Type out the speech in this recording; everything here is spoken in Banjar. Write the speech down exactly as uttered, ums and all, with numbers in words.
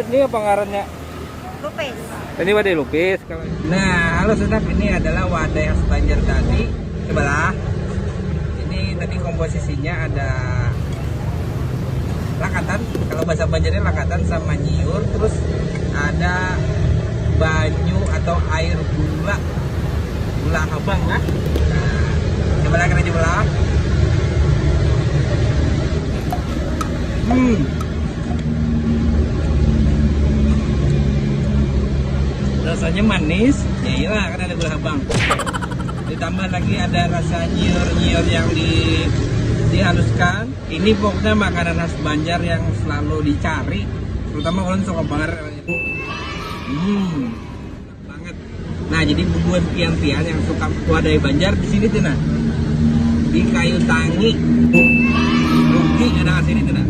Ini apa ngarannya? Lupis. Ini wadai lupis. Nah, halo Senap, ini adalah wadai khas Banjar tadi. Cobalah. Ini tadi komposisinya ada lakatan. Kalau bahasa Banjarnya lakatan sama nyiur, terus ada banyu atau air gula, gula habang lah. Nah, cobalah, kita cobalah. Hmm. Rasanya manis, ya iyalah, kan ada gula habang. Ditambah lagi ada rasa nyiur-nyiur yang di dihaluskan. Ini pokoknya makanan khas Banjar yang selalu dicari, terutama ulun suka banget. Hmm, banget. Nah, jadi bubuhan pian-pian yang suka wadai Banjar di sini tuh nah. Di Kayu Tangi. Rugi ada di sini tuh nah.